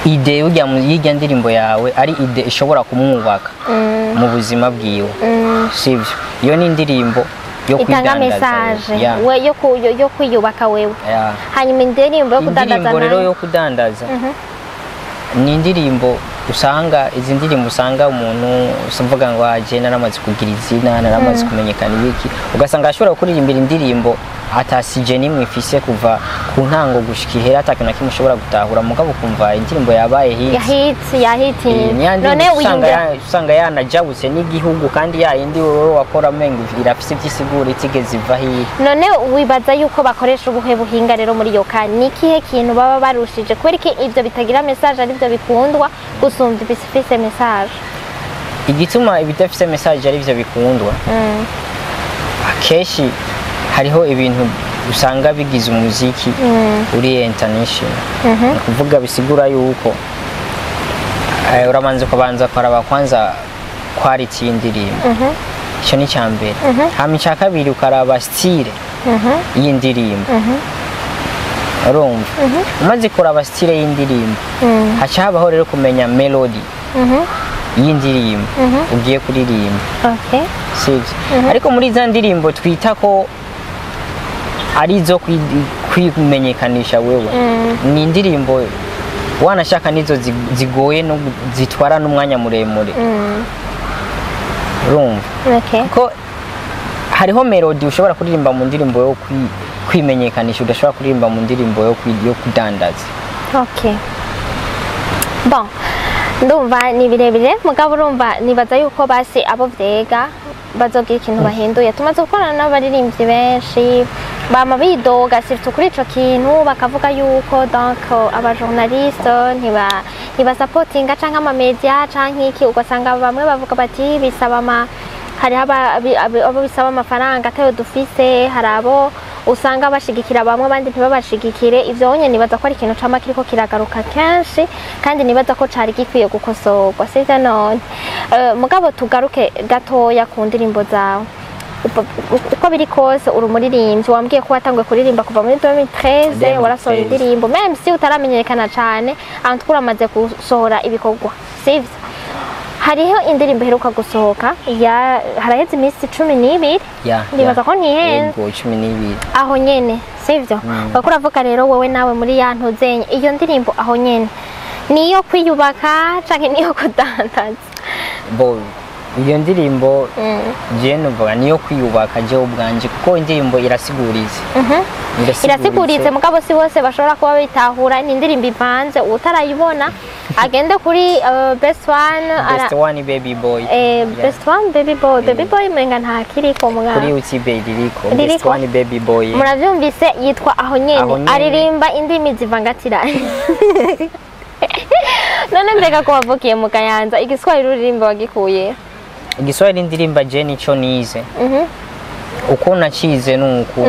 S1: Idée y'irya ndirimbo yawe ari idée ishobora kumwubaka mu buzima bwiwe, sivyo? Iyo ni indirimbo yo
S2: itanga
S1: kwidandaza.
S2: Message
S1: Yeah.
S2: we yo kwiyubaka wewe.
S1: Yeah.
S2: Hanyuma indirimbo yo kudandaza
S1: Indirimbo rero
S2: nayo?
S1: yo kudandaza ni indirimbo usanga, izi ndirimbo usanga umuntu uvuga ngo aje naramaze kugira izina, naramaze kumenyekana, ibiki, ugasanga ashobora kuririmbira indirimbo atasije nimwe ifise kuva ku ntango gushika ihera, atakintu na kimwe ushobora gutahura, mugabo ukumva indirimbo yabaye hit.
S2: Yahitse, yahitse.
S1: Ni ya
S2: None
S1: ndirimbo usanga
S2: wiyumvira
S1: usanga yanajabutse n'igihugu, kandi ya yindi wowe wakora amengo irafise ivyo isigura itigeze iva hiya.
S2: None wibaza yuko bakoresha ubuhe buhinga rero muri iyo ka? Ni ikihe kintu baba barushije? Kubera iki ivyo bitagira message arivyo bikundwa gusumba ibifise message?
S1: Igituma ibidafise message arivyo bikundwa, akenshi hariho ibintu usanga bigize umuziki uri international. Ni ukuvuga bisigura yuko urabanza ukabanza ukaraba kwanza quality y'indirimbo, icyo ni icya mbere. Hama icya kabiri ukaraba style y'indirimbo. Urumva, umaze kuraba style y'indirimbo, haca habaho rero kumenya melody y'indirimbo ugiye kuririmba, sibyo? Ariko muri za ndirimbo twita ko ari izo kwimenyekanisha wewe, ni indirimbo wanashaka nizo zigoye no zitwara n'umwanya muremure. Urumva, ko hariho melody ushobora kuririmba mu ndirimbo yo kwimenyekanisha udashobora kuririmba mu ndirimbo yo kudandaza.
S2: Okay, bon, ndumva ni birebire, mugabo urumva nibaza yuko basi abo vyega bazogira ikintu bahinduye. Tumaze gukorana n'abaririmbyi benshi, bama bidoga surtout kuri ico kintu, bakavuga yuko donc abajournaliste ntibasapotinga canke amamedia canke iki. Ugasanga bamwe bavuga bati bisaba ama hariho abo bisaba amafaranga atayo dufise, hari abo usanga bashigikira bamwe, abandi ntibabashigikire. Ivyo onye nibaza ko ari ikintu cama kiriko kiragaruka kenshi, kandi nibaza ko cari gikwiye gukosorwa, sivyo? None mugabo tugaruke gatoya ku ndirimbo zawe. Uko biri kose uri umuririmbyi, wambwiye ko watanguye kuririmba kuva muri 2013, warasohoye
S1: 2013.
S2: indirimbo même si utaramenyekana cane, en tout cas uramaze gusohora ibikorwa, sivyo? Hariho indirimbo iheruka gusohoka ya haraheze iminsi 12.
S1: Ya.
S2: Ndibaza ko ntihenze.
S1: Yego, 12.
S2: Aho nyene, sivyo? Uriko uravuga rero wowe nawe muri ya ntuzenye, iyo ndirimbo aho nyene niyo kwiyubaka canke niyo kudandaza?
S1: Bo, iyo ndirimbo je numvaga niyo kwiyubaka jewe ubwanje, kuko indirimbo irasiguritse.
S2: Irasiguritse, mugabo si bose bashobora kuba bitahura. Ni indirimbo ivanze, utarayibona agende kuri Best One
S1: Best One Baby Boy.
S2: Eh, Best One Baby Boy, Baby Boy umenga ntakiriko mugabo.
S1: Kuri YouTube ririko Best
S2: Ririko?
S1: One Baby Boy.
S2: Muravyumvise, yitwa Aho
S1: Aho
S2: Nyene.
S1: Nyene.
S2: Aririmba indimi zivangatiranye. None mbega ko wavukiye mu Kayanza, igiswahili uririmba wagikuye?
S1: Igiswahili ndirimba je nico nize. Uko nacize nuku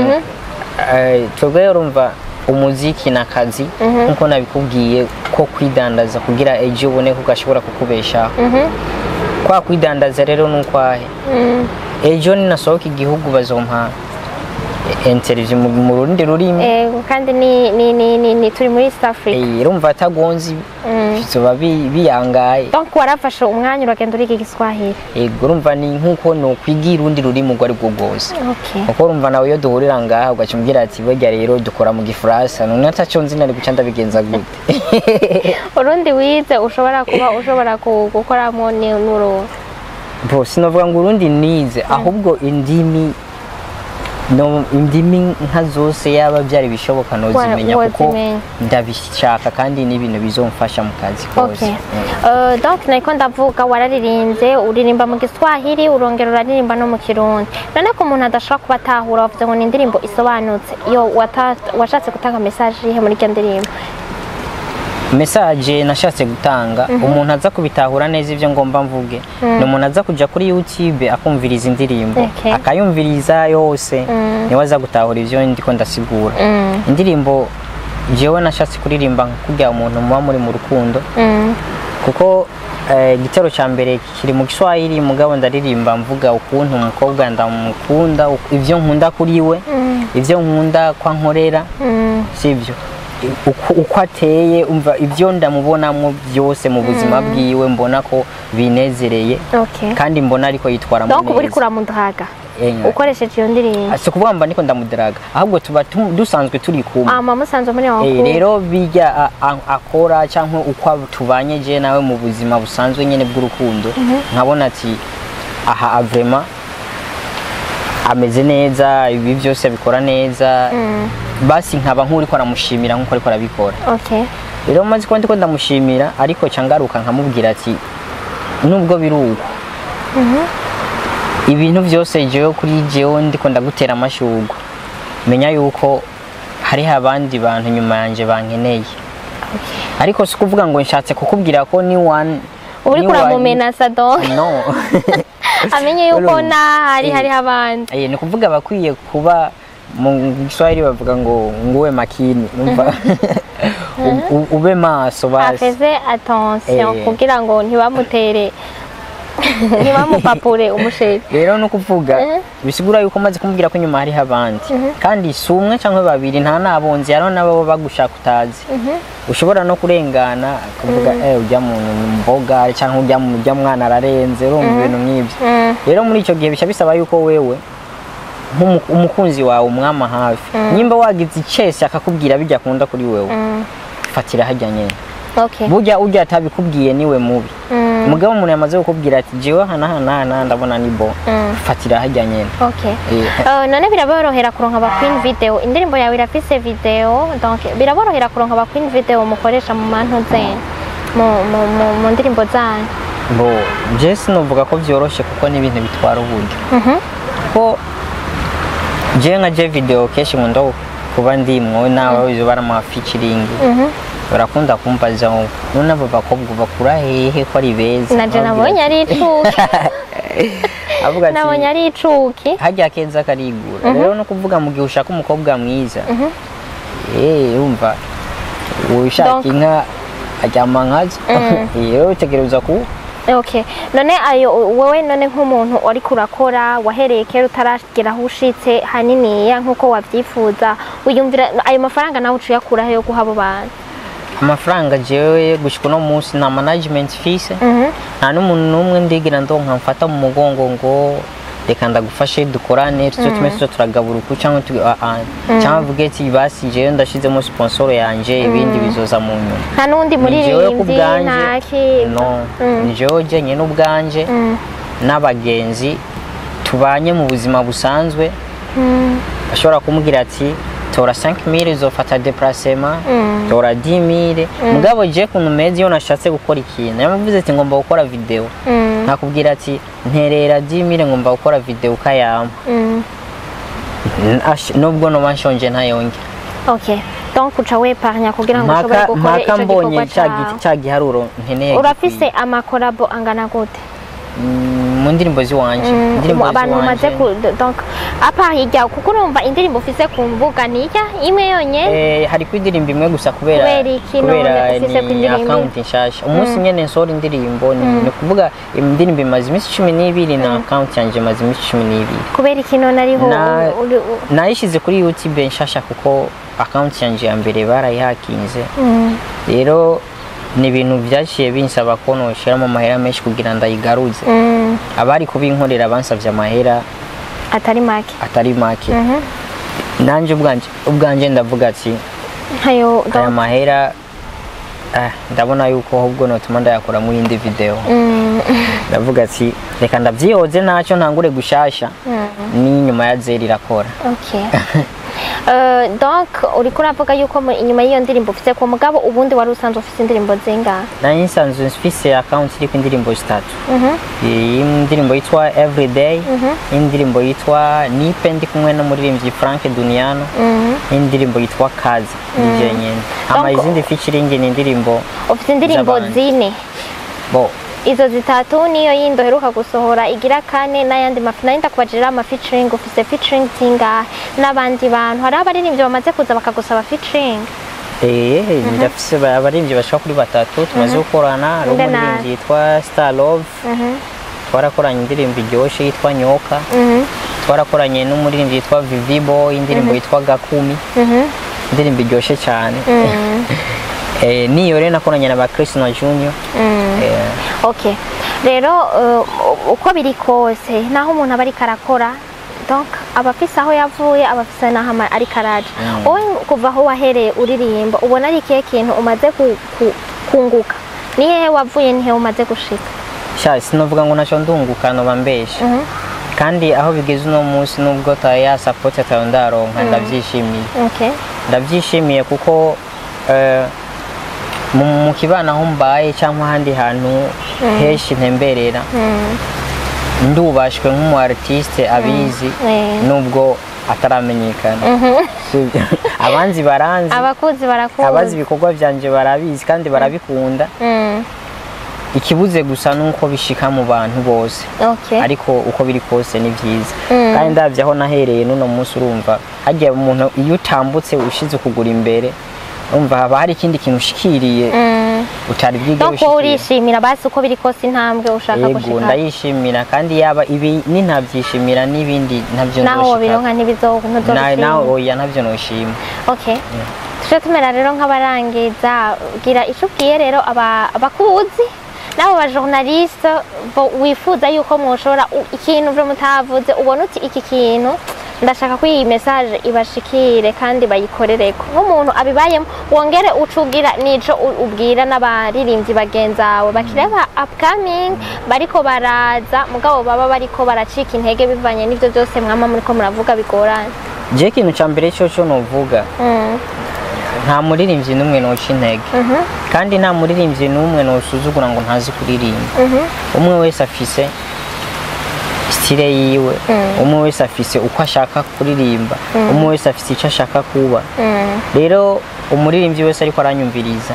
S1: twebwe urumva umuziki n'akazi, nkuko nabikubwiye, ko kwidandaza kugira ejo ubone ko gashobora kukubeshaho. Kwa kwidandaza rero nukwahe? Ejo ninasohoka igihugu bazompa interview mu rundi rurimi.
S2: Kandi ni turi muri East Africa.
S1: Urumva atagonzi bizoba biyangaye.
S2: Donc warafashe umwanya uragenda uriga igiswahili?
S1: Yego, urumva ni nkuko nokwigira urundi rurimi urwo ari rwo rwose. Kuko urumva nawe iyo duhurira ngaha ugaca umbwira ati burya rero dukora mu gifaransa, none ataco nzi nari guca ndabigenza gute?
S2: Urundi wize ushobora kuba ushobora gukoramo ni nuru?
S1: Bo, sinovuga ngo urundi nize, ahubwo indimi, no indimi nka zose yaba byari bishoboka nozimenya, kuko
S2: Wozimenya.
S1: ndabishaka kandi ni ibintu bizomfasha mu kazi kose.
S2: Okay. Donc nariko ndavuga, wararirimbye, uririmba mu Giswahili, urongera uraririmba no mu Kirundi. None ko umuntu adashobora kuba atahura, wavuze ngo ni indirimbo isobanutse, iyo washatse gutanga message yihe muri iyo ndirimbo?
S1: Message nashatse gutanga, umuntu aza kubitahura neza ivyo ngomba mvuge ni umuntu aza kuja kuri YouTube akumviriza indirimbo, akayumviriza yose, niwe aza gutahura ivyo ndiko ndasigura. Indirimbo jewe nashatse kuririmba nka kurya umuntu muba muri mu rukundo, kuko igitero cya mbere kiri mu Kiswahili, mugabo ndaririmba mvuga ukuntu umukobwa ndamukunda, ivyo nkunda kuri we, ivyo nkunda kwa nkorera, sibyo? Uko ateye, umva, ibyo ndamubonamo byose mu buzima bwiwe, mbona ko binezereye kandi mbona ariko yitwaramo
S2: Donc uba uriko
S1: neza.
S2: Uramudraga ukoresheje iyo ndirimbo?
S1: Si ukuvuga mba ndiko ndamudaraga, ahubwo tuba dusanzwe turi kumwe.
S2: Ama musanzwe muri
S1: Eh, rero bijya akora cyangwa uko tubanye je nawe mu buzima busanzwe nyene bw'urukundo, nkabona ati aha vraiment ameze neza, ibi byose abikora neza, basi nkaba nk'uriko aramushimira nk'uko ariko arabikora. Rero maze kuba ndiko ndamushimira, ariko ca ngaruka nkamubwira ati nubwo biri uko, ibintu byose jewe kuri jewe ndiko ndagutera amashurwe, menya yuko hariho abandi bantu nyuma yanje bankeneye. Ariko si ukuvuga ngo nshatse kukubwira ko ni one
S2: Uri
S1: ni one-
S2: kuramumenasa donc
S1: No.
S2: amenye yuko
S1: Urumva?
S2: n'ahari hariho abandi.
S1: Eh, ni ukuvuga bakwiye kuba, mu Kiswahili bavuga ngo nguwe makini, numva ube maso basi.
S2: Afeze attention kugira ngo ntibamutere, ntibamupapure umusheri.
S1: Rero no kuvuga bisigura yuko maze kumubwira ko inyuma hariho abandi, kandi si umwe cyangwa babiri, nta nabonzi, hariho n'abo bagushaka utazi, ushobora no kurengana kuvuga ujya mu mboga cyangwa ujya mu ujya mwana ararenze, urumva, ibintu nk'ibyo. Rero muri icyo gihe bica bisaba yuko wewe umukunzi wawe umwama hafi. Nimba wagize icese akakubwira bijya akunda kuri wewe, fatira hajya nyene. Burya ujya atabikubwiye niwe mubi. Mugabo umuntu yamaze kukubwira ati jewe hana hana hana ndabona ni bo, fatira hajya nyene.
S2: None biraborohera kuronka aba queen video? Indirimbo yawe irafise video, donc biraborohera kuronka aba queen video mukoresha mu mantu zenyu, mu ndirimbo zanyu?
S1: Bo je sinovuga ko vyoroshe, kuko ni ibintu bitwara uburyo, kuko je nka je video kenshi nkunda kuba ndimwo nawe izo bara ama featuring, barakunda kumbaza ngo none abo bakobwa bakura hehe ko ari beza?
S2: Naje nabonye ari icuki.
S1: Avuga ati
S2: Nabonye ari icuki.
S1: Harya keza karigura. Rero no kuvuga mu gihe ushaka umukobwa mwiza, urumva, ushaka inka aryama nkazo. Rero utegereza ku
S2: Okay. None ayo wewe, none nk'umuntu uriko urakora, wahereye kera utaragera aho ushitse haniniya nk'uko wavyifuza, wiyumvira ayo mafaranga nawe uciye akuraho yo guha abo bantu?
S1: Amafaranga jewe gushika uno munsi nta management fise, nta n'umuntu n'umwe ndigira ndonka mfata mu mugongo ngo reka ndagufashe dukorane, tuzo tume tuzo turagabura uku cyangwa cyangwa mvuge ati basi jewe ndashizemo sponsor yanje, ibindi bizoza mu nyuma.
S2: Nta n'undi
S1: Ni jewe ku
S2: muririmbyi
S1: bwanje.
S2: Ntaki?
S1: No, ni jewe jenyine ubwanje n'abagenzi tubanye mu buzima busanzwe, bashobora kumbwira ati tora 5000 uzofata déplacement, tora 10000. Mugabo je kuntu meze, iyo nashatse gukora ikintu, yamuvuze ati ngomba gukora video, nakubwira ati nterera 10000 ngomba gukora video, ukayampa. Nubwo noba nshonje ntayongera.
S2: Okay, donc uca weparnya kugira ngo ushobore
S1: Mpaka
S2: gukora
S1: mpaka
S2: ico
S1: mbonye
S2: gikorwa
S1: ca
S2: cawe.
S1: ca giharuro nkeneye.
S2: Urafise
S1: Gikwiye.
S2: amakorabo angana gute?
S1: Mu ndirimbo ziwanje, indirimbo
S2: Abantu mumaze
S1: ziwanje.
S2: ku donc apa hirya, kuko urumva indirimbo ufise ku mbuga ni irya imwe yonyene.
S1: Eh, hariko indirimbo imwe gusa kubera
S2: Kubera iki none
S1: kubera
S2: ufise ku
S1: ni
S2: indirimbo imwe?
S1: account nshasha. Umunsi nyene nsohora indirimbo, ni ukuvuga indirimbo imaze iminsi 12 na account yanje imaze iminsi 12.
S2: Kubera iki none ariho
S1: Nayishize kuri YouTube nshasha kuko account yanje ya mbere barayihakinze. Rero ni ibintu byaciye binsaba ko noshiramo amahera menshi kugira ndayigaruze. Abari kubinkorera bansavye amahera
S2: atari make.
S1: Atari make. Nanje ubwanje ndavuga ati
S2: ntayo.
S1: Aya mahera, ndabona yuko ahubwo notuma ndayakora mu yindi video. Ndavuga ati reka ndavyihoze, ntacyo, ntangure gushasha, n'inyuma ya zeri irakora.
S2: Okay. Donc uriko uravuga yuko inyuma y'iyo ndirimbo ufise ku mugabo, ubundi wari usanzwe ufise indirimbo zingahe?
S1: Nari nsanzwe mfise account iriko indirimbo zitatu. Iyi ndirimbo yitwa Everyday, indirimbo yitwa Nipe ndi kumwe n'umuririmbyi Frank Duniano, indirimbo yitwa Kazi nije nyene. Ama izindi featuring ni indirimbo
S2: Ufise indirimbo
S1: z'abandi.
S2: zine?
S1: Bo.
S2: Izo zitatu niyo yindi uheruka gusohora igira kane, n'ayandi mafi nari ndakubajira ama featuring. Ufise featuring zingahe n'abandi bantu? Hari abaririmbyi bamaze kuza bakagusaba featuring?
S1: Eh, ndafise abaririmbyi bashika kuri batatu tumaze gukorana. Hari
S2: Nde
S1: umuririmbyi yitwa Star Love, twarakoranye indirimbo iryoshe yitwa Nyoka. Twarakoranye n'umuririmbyi yitwa Vivi Boy, indirimbo yitwa Gakumi. Indirimbo iryoshe cyane. Niyo rero nakoranye na ba Krishna Junior.
S2: Okay, rero uko biri kose, naho umuntu aba ariko arakora, donc aba afise aho yavuye, aba afise n'aho ariko araja. Wowe kuva aho wahereye uririmba, ubona ari ikihe kintu umaze kunguka? Ni hehe wavuye, ni hehe umaze gushika?
S1: Sha, sinovuga ngo ntacyo ndunguka, noba mbeshe. Kandi aho bigeze uno munsi, nubwo ta ya support atayo ndaronka, ndabyishimiye. Ndabyishimiye kuko mu kibano aho mbaye cyangwa ahandi hantu henshi ntemberera, ndubashwe nk'umu artiste abizi, nubwo ataramenyekana. Sibyo? Abanzi baranzi.
S2: Abakuzi barakuzi.
S1: Abazi ibikorwa byanje barabizi kandi barabikunda. Ikibuze gusa nuko bishika mu bantu bose. Ariko uko biri kose ni byiza. Kandi ndabye aho nahereye n'uno munsi, urumva hagiye umuntu iyo utambutse ushize ukugura imbere, urumva haba hari ikindi kintu ushikiriye utari bwige
S2: Donc wowe
S1: ushikire.
S2: urishimira basi uko biri kose intambwe ushaka
S1: Yego,
S2: gushika.
S1: ndayishimira, kandi yaba ibi nintabyishimira n'ibindi ntabyo
S2: Naho
S1: nzoshikako.
S2: wobironka
S1: Nawe
S2: ntuzobishima.
S1: Oya, ntabyo noshima.
S2: Okay, tuje tumera rero nk'abarangiza. Gira ico ubwiye rero abakuzi n'abo ba journaliste bo wifuza yuko mwoshobora ikintu vyo mutavuze, ubona uti iki kintu ndashaka ko iyi message ibashikire kandi bayikorereko, nk'umuntu abibayemo, wongere ucugira nico ubwira n'abaririmbyi bagenzawe bakiri ba upcoming, bariko baraza, mugabo baba bariko baracika intege bivanye n'ivyo byose mwama muriko muravuga bigoranye.
S1: Je, ikintu ca mbere cyo novuga, nta muririmbyi n'umwe noca intege, kandi nta muririmbyi n'umwe nosuzugura ngo ntazi kuririmba. Umwe wese afise style yiwe, umwe wese afise uko ashaka kuririmba, umwe wese afise icyo ashaka kuba. Rero umuririmbyi wese ariko aranyumviriza,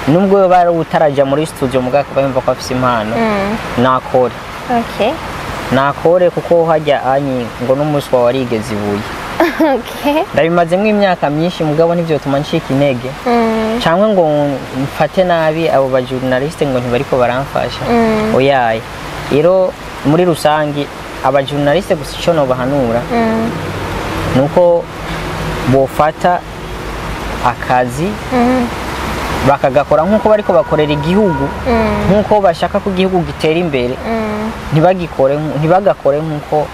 S1: nubwo yoba ari utaraja muri studio mugabo akaba yumva ko afise impano, nakore. Nakore, kuko hajya anyi ngo n'umuswa warigeze ibuye. Ndabimazemo imyaka myinshi, mugabo ntivyotuma ncika intege cyangwa ngo mfate nabi abo ba journaliste ngo ntibariko baramfasha. Oyaye. Rero muri rusangi aba journaliste gusa ico nobahanura nuko bofata akazi bakagakora nk'uko bariko bakorera igihugu, nk'uko bashaka ko igihugu gitera imbere, ntibagakore nk'uko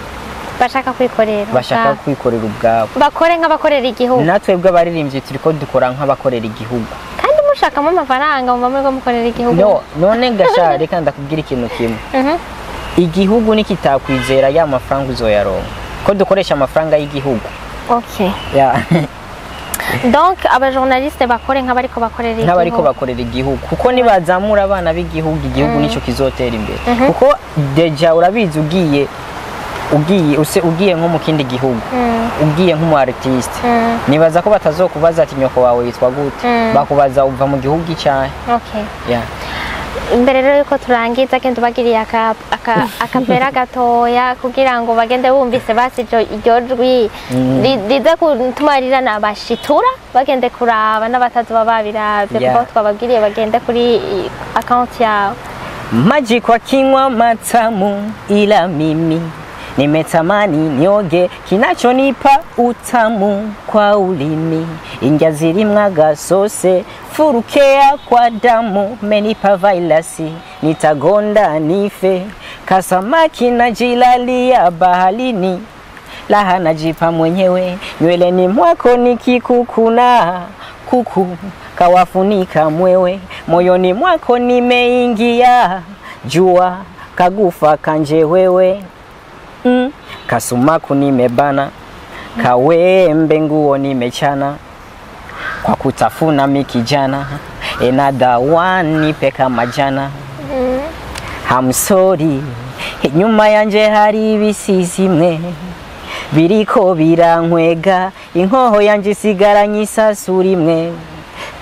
S2: bashaka kwikorera
S1: bashaka
S2: ubwabo.
S1: Kwikorera ubwabo.
S2: Bakore nk'abakorera igihugu.
S1: Natwebwe abaririmbyi turiko dukora nk'abakorera igihugu.
S2: Kandi mushakamo amafaranga, mumva muriko mukorera igihugu.
S1: No, none gasha, reka ndakubwira ikintu kimwe. Igihugu nikitakwizera, ya mafaranga uzoyaronka ko dukoresha amafaranga y'igihugu? Ya.
S2: Donc abajournaliste bakore nk'abariko bakorera igihugu.
S1: Nk'abariko bakorera igihugu, kuko nibazamura abana b'igihugu, igihugu nico kizotera imbere. Kuko déjà urabizi, ugiye use ugiye nko mu kindi gihugu, ugiye nk'umu artiste, nibaza ko batazokubaza ati nyoko wawe yitwa gute, bakubaza uva mu gihugu icyahe. Yeah.
S2: Imbere rero yuko turangiza, genda ubagiriye akapera gatoya kugira ngo bagende bumvise basi iryo jwi rize gutuma rirana bashitura bagende kuraba n'abatazoba babiravye, kuko twababwiriye bagende kuri account yawe.
S1: Maji kwa kinywa matamu, ila mimi nimetamani nioge kinachonipa utamu kwa ulimi. Inja zirimwa gasose furukea kwa damu, menipa vailasi nitagonda nife. Kasamaki najilalia baharini, laha najipa mwenyewe nyweleni mwako nikikukuna, kuku kawafunika mwewe moyoni mwako nimeingia, jua kagufa kanje wewe. Kasumaku nimebana, kawembe nguo nimechana, kwa kutafuna mikijana enada nipe kama jana. Hamusori inyuma yanje hari ibisizimwe biriko birankwega, inkoho yanje isigaranye isasu rimwe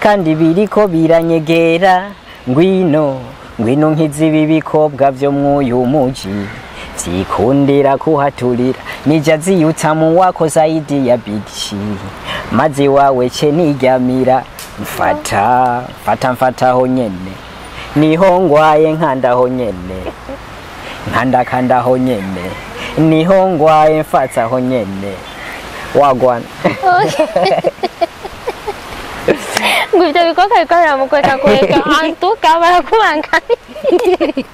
S1: kandi biriko biranyegera. Ngwino, ngwino nkizi ibi bikobwa vyo mw'uyu muji vyikundira kuhaturira, nijazi utamu wako zaidi ya bichi, maze wawe ce niryamira. Mfata, mfata, mfataho nyene, niho ngwaye, nkandaho nyene, nkandakandaho nyene, niho ngwaye, mfataho nyene, wagwana.
S2: Ngo ivyo bikobwa biriko biramukweka kweka, antuka barakubangamiye.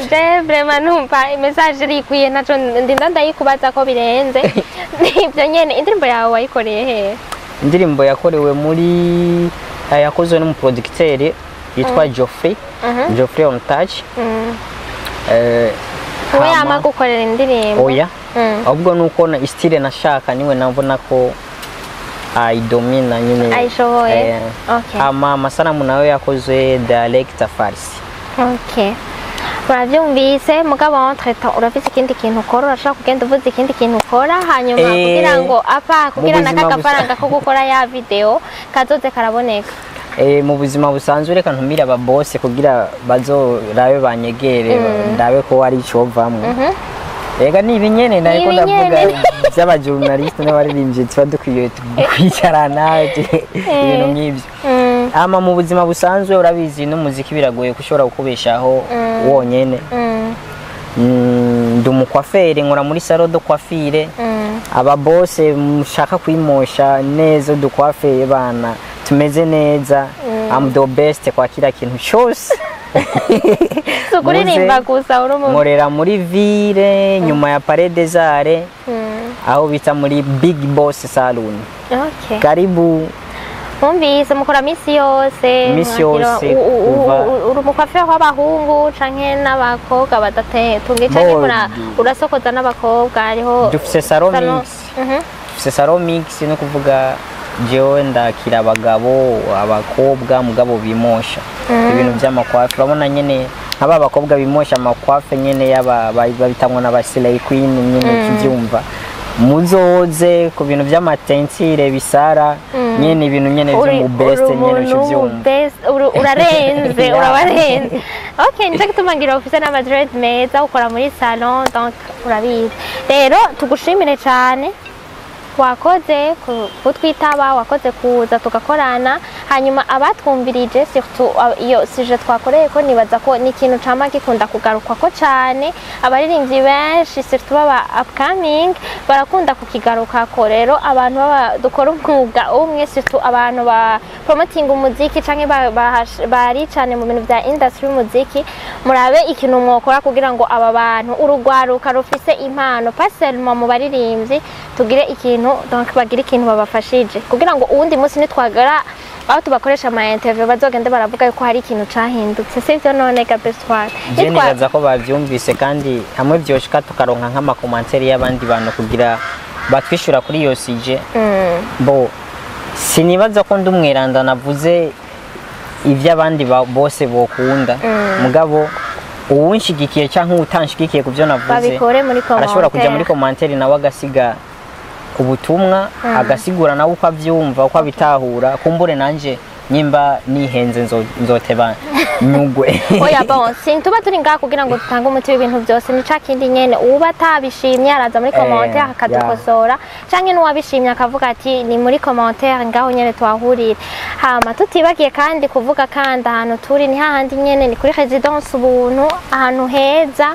S2: Je vraiment numva message irikwiye, ntaco ndinda ndayikubaza ko birenze ivyo nyene. Indirimbo yawe wayikoreye hehe?
S1: Indirimbo yakorewe muri yakozwe n'umuproducteur yitwa Geoffrey, Geoffrey on touch.
S2: We yama gukorera indirimbo?
S1: Oya, ahubwo nuko na style nashaka niwe nabona ko ayidomina nyine.
S2: Ayishoboye.
S1: Hama amasanamu nayo yakozwe director Farsi.
S2: Okay, uravyumvise. Mugabo entre temps urafise ikindi kintu ukora? Urashobora kugenda uvuze ikindi kintu ukora hanyuma kugira ngo apa kugira
S1: mu buzima
S2: naka kafaranga ko gukora ya video kazoze karaboneka.
S1: Mu buzima busanzwe, reka ntumire aba boss kugira bazorabe banyegere, ndabe ko hari icovamwo. Ega ni ibinyene nariko
S2: Ni
S1: ndavuga
S2: ibinyene.
S1: by'abajournaliste n'abaririmbyi, tuba dukwiye kwicarana ibintu nk'ibyo. Ama mu buzima busanzwe, urabizi n'umuziki biragoye ko ushobora kukubeshaho wonyene. Ndi umukwaferi, nkora muri salon de coiffure. Aba boss mushaka kwimosha neza, udukwafere bana tumeze neza, I'm the best kwa kila kintu cyose.
S2: Si ukuririmba gusa uri umu
S1: Nkorera muri ville, nyuma ya Palais des Arts, aho bita muri Big Boss Saloon. Karibu.
S2: Mwumvise, mukora misi yose?
S1: Misi yose,
S2: Uri umukwaferi w'abahungu canke n'abakobwa badatunga, canke urasokoza n'abakobwa? Hariho
S1: Dufise salon mix. Dufise salon mix, no kuvuga jewe ndakira abagabo, abakobwa, mugabo bimosha ibintu by'amakwafe. Urabona nyene nk'aba bakobwa bimosha amakwafe nyene y'aba babitamwo n'aba slay queen nyene, tuvyumva. Muzoze ku bintu by'amatentire bisara nyene, ibintu nyene
S2: Uri
S1: vyo mu best
S2: uri
S1: nyene.
S2: umuntu
S1: Uvyumva.
S2: Best, urarenze.
S1: Yeah.
S2: Urabarenze. Okay, nico gituma ngira ufise n'amadread meza, ukora muri salon, donc urabizi. Rero tugushimire cane, wakoze kutwitaba, wakoze kuza tugakorana. Hanyuma abatwumvirije, surtout iyo sujet twakoreye ko, nibaza ko ni ikintu cama gikunda kugarukwa ko cane. Abaririmbyi benshi, surtout baba upcoming, barakunda kukigarukako. Rero abantu baba dukora umwuga umwe, surtout abantu ba promoting umuziki canke bari cane mu bintu vya industry y'umuziki, murabe ikintu mwokora kugira ngo aba bantu, urugwaruka rufise impano, pas seulement mu baririmbyi, tugire ikintu, donc bagire ikintu babafashije, kugira ngo uwundi munsi nitwagara aho tubakoresha ama interview bazogende baravuga yuko hari ikintu cahindutse. Sivyo none ga Bestwar?
S1: Je nibaza ko bavyumvise, kandi hamwe vyoshika tukaronka nk'amacommentaires y'abandi bantu kugira batwishura kuri iyo sujet. Bo sinibaza ko ndi umweranda navuze ibyo abandi bose bokunda, mugabo uwunshigikiye cyangwa utanshigikiye ku byo navuze
S2: babikore muri
S1: arashobora kujya muri
S2: commentaire.
S1: Commentaire nawe agasiga ubutumwa, agasigura nawe uko abyumva, uko abitahura. Kumbure nanje nyimba nihenze nzoteba nyugwe.
S2: Oya, bon, sintuba turi ngaha kugira ngo dutange umuti w'ibintu byose. Ni ca kindi nyene, uba atabishimye araza muri commentaire akadukosora, canke n'uwabishimye akavuga ati ni muri commentaire ngaho nyene twahurira. Hama tutibagiye kandi kuvuga kandi ahantu turi ni hahandi nyene, ni kuri Résidence Ubuntu, ahantu heza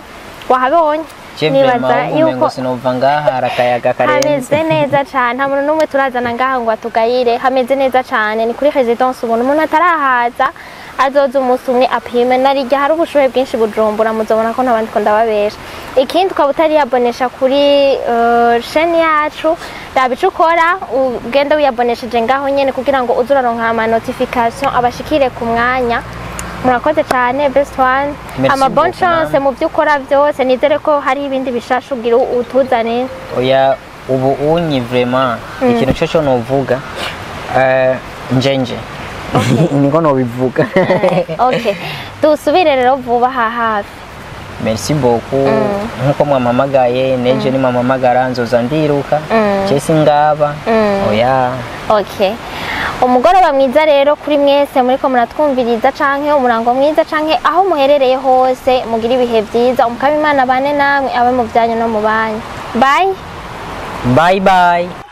S2: wahabonye.
S1: Je
S2: Nibaza
S1: vraiment
S2: yuko
S1: umengo sinova ngaha, hari akayaga karenze.
S2: Hameze neza cane, nta muntu n'umwe turazana ngaha ngo atugayire. Hameze neza cane, ni kuri Résidence Ubuntu. Umuntu atarahaza azoza umunsi umwe apime, narirya hari ubushuhe bwinshi Bujumbura, muzobona ko ntabandi ko ndababesha. Ikindi, ukaba utariyabonesha kuri chaîne yacu, raba ico ukora ugende wiyabonesheje ngaho nyene kugira ngo uze uraronka ama notification abashikire ku mwanya. Murakoze cyane, Best One.
S1: Merci
S2: Ama bonne
S1: beaucoup,
S2: chance
S1: namwe.
S2: mu byo ukora byose. Nizere ko hari ibindi bishasha ugira utuzane.
S1: Oya, ubu unyi vraiment ikintu cyo cyo novuga njenje niko nobivuga.
S2: Okay, dusubire rero vuba ha hafi.
S1: Merci beaucoup. Nkuko mwampamagaye, neje nimwampamagara nzoza ndiruka. Je singaba, oya.
S2: Okay, umugoroba mwiza rero kuri mwese muriko muratwumviriza, canke umurango mwiza, canke aho muherereye hose, mugire ibihe byiza. Umukama Imana bane namwe, abe mu byanyu no mu banyu. Bye.
S1: Bye bye.